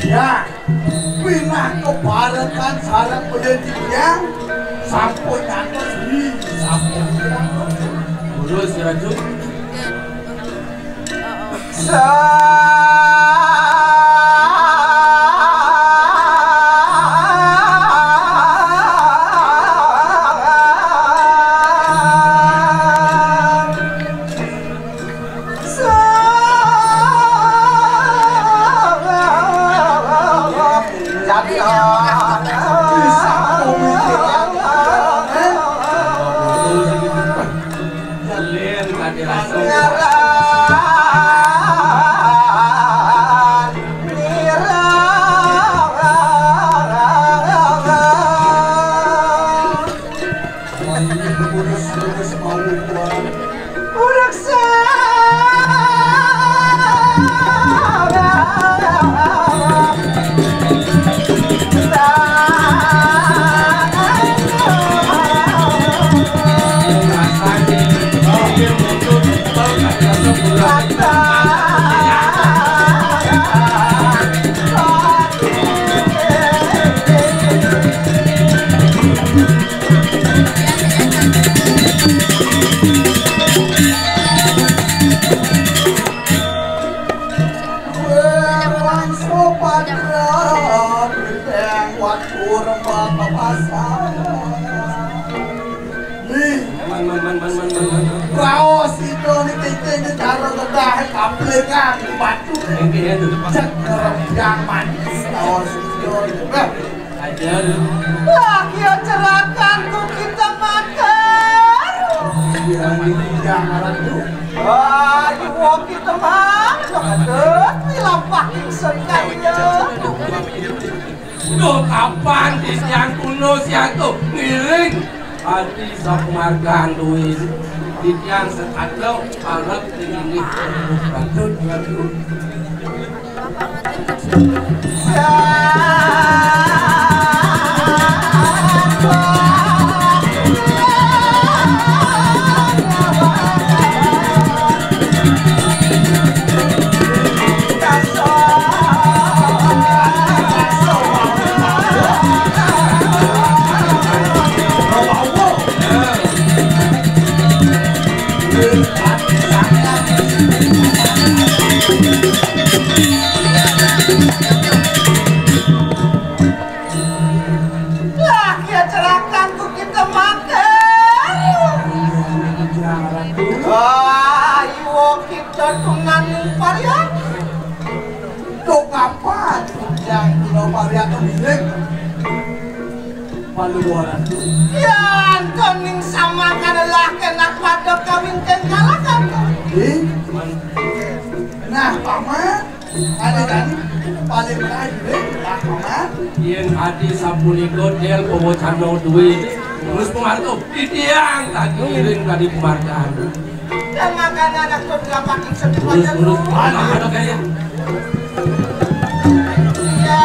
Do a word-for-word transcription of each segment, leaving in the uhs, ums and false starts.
Ya, pinangka parekan sareng Beli Titiang sampun nyantos wi sampun. Terus, Ratu. Sa- Nih, man, man, man, man, man, man, man. Raos itu nih, ting, ting, cara ngedah, kamplingan, batu. Oke, ya, tuh. Cek, yang manis, raos itu. Nah. Ajar. Lah, ya cerakan ku kita makan. Iya, ini yang ngaran tuh. Ayo, kita makan. Aduh, di lapak ingsun kaya. Duh, kapan titiang kuno sianto ngiring? Adi sapumargan duwin. Titiang sekadro arep tinggi. Lanjut, lanjut. Lah, ya cerakan ku kita makan. Ayo kita tunan parian. Tuk apa? Yang kita parian milik. Paluaran. Ya, antoning samakan lah kena pada kawin kengkalakan. Ih, nah, paman. Ane tadi paling lain, eh, Pak Mamat. Yen ati sapunika del pawacana duwe. Terus pemarto, titiang tadi ngiring tadi pemartan. Dan makanya anak pun gampang ikut. Terus, terus. Ada kaya. Ya.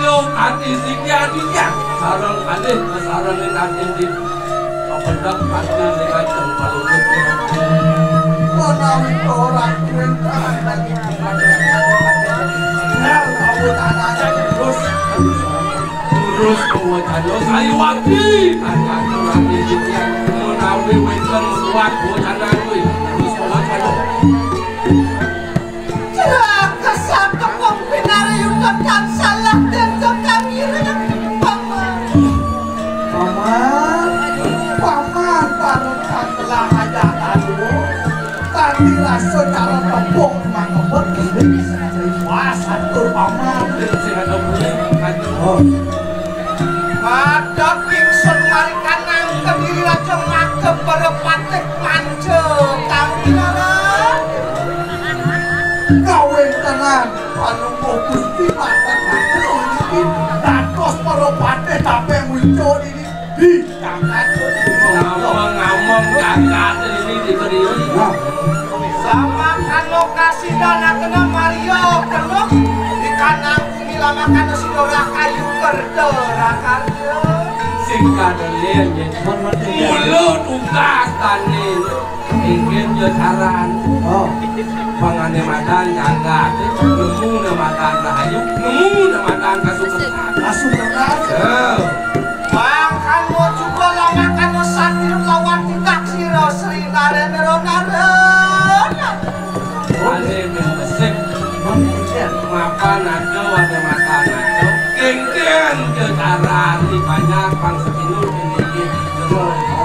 Lo ati siki ati ya, sareng kalih kasarengin ati di. Kapendak ati sing ajeng palungguh. Menawi ora kuwi kan lagi. Ya, kamu tanah terus. Terus kamu tanah sayuwati. Kan aku lagi siki menawi wénten suwat buatan kuwi. Terus kamu tanah. Celaka satepung pinariyuta tansah denda kang iring, Paman. Paman, Paman, parut kang telah hajat aduh. Tadi rasa cara tepuk mangkepet ini bisa jadi pas atur Paman. Oh. Padha ingsun marikan nangkep diri raja ngagem para patih panca kang pinaran. Kawéntenan panunggu Gusti Maten Agung iki dados para patih taping wicca diri di Jagat. Ngomong-ngomong Jagat ini diberi. Nah. Sama kano kasidan akena Mario penuh ikan Bumi lamakana sida rakayu kerta rakarya. Sing kadelen yen mula tugas tane inggih ya saran. Oh. Pangane madan jagat, nemu ne madan rahayu, nemu ne madan kasukertan. Kasukertan? Ya. Mangkan mau juga lamakana sati lawan tindak sira Sri Narendra Narana. Ane mendesek. Mapan aja, wane makan aja. Kengken ke cara di banyak bangsa Hindu ini.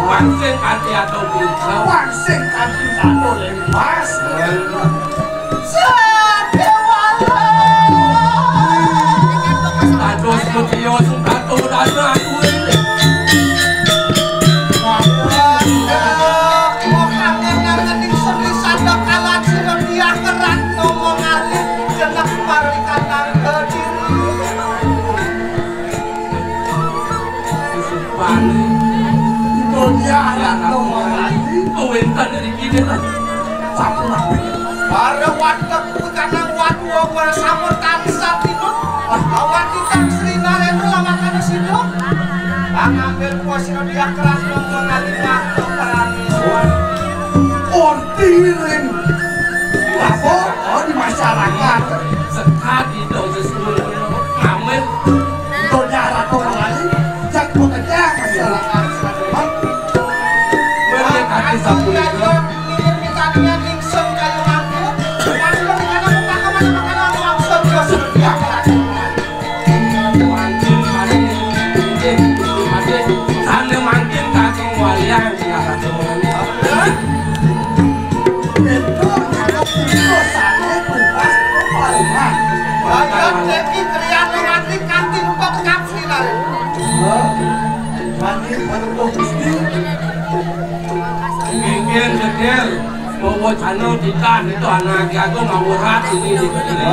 Pangsing kanthi atau bisa. Pangsing kanthi atau lepas. Sadewala. Dados mutia sukato dana kuwi. Wah, kangen-kangen ingsun ri sandang kalan sira diakeran nama ngalih jeneng Marlikana Kediri. Kesupan. Ito diaran nama ngalih. Kawéntenan iki ta. Sampun apik. Para watek kanang wadua para sampun tansah tinut. Awan titah Sri Narendra lamakana sida. Pangambil kuasa dia keras mengalih makhluk parani. Orti ring apa? Oh, di masyarakat. Sekali dong sesuai pamit. Donya ratu lali, jak bekerja masyarakat. Mereka di samping. Minir mitanian ingsun kayu mangku. Mangku dikana mutaka mana makanan langsung ke surga. Mangkin kali ini, mangkin, mangkin, mangkin, kakung walian. Mungkin kecil, bawa channel kita itu anak jago ngawurat ini di sini.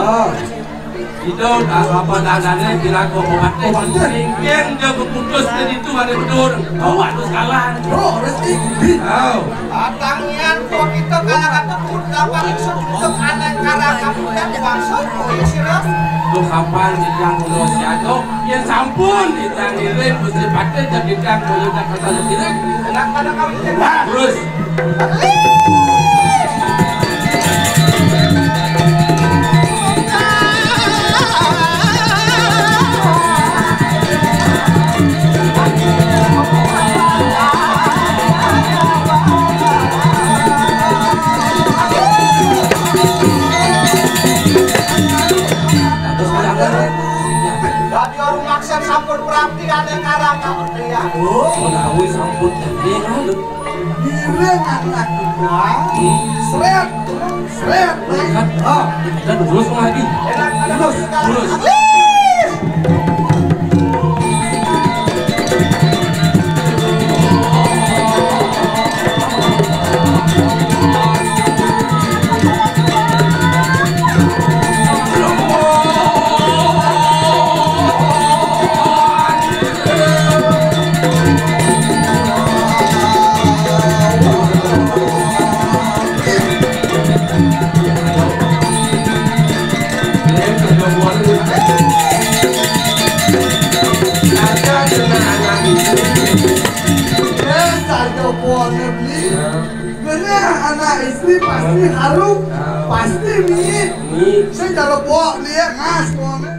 Ida tak apa dadane kira kok obatnya. Mungkin dia keputus dari itu ada betul. Bawa tu salah. Oh, rezeki. Oh. Atangian kok kita kalah kata pun dapat ikut untuk anak kalah kamu dan kuasa kok ya sirah. Lu kapan dijang ulo siago? Ya sampun dijang iring mesti pakai jadi dijang ulo tak kata sirah. Enak pada kami. Terus. Dadi rumaksan sampun prapti ane karang kapertian. Oh, menawi sampun tadi, lalu. Giring anak kita. Sret, sret, naik. Oh, kita lurus lagi. Lurus, lurus. Pokoknya beli. Karena anak istri pasti harum, pasti mie. Saya kalau bawa beli ya ngas pokoknya.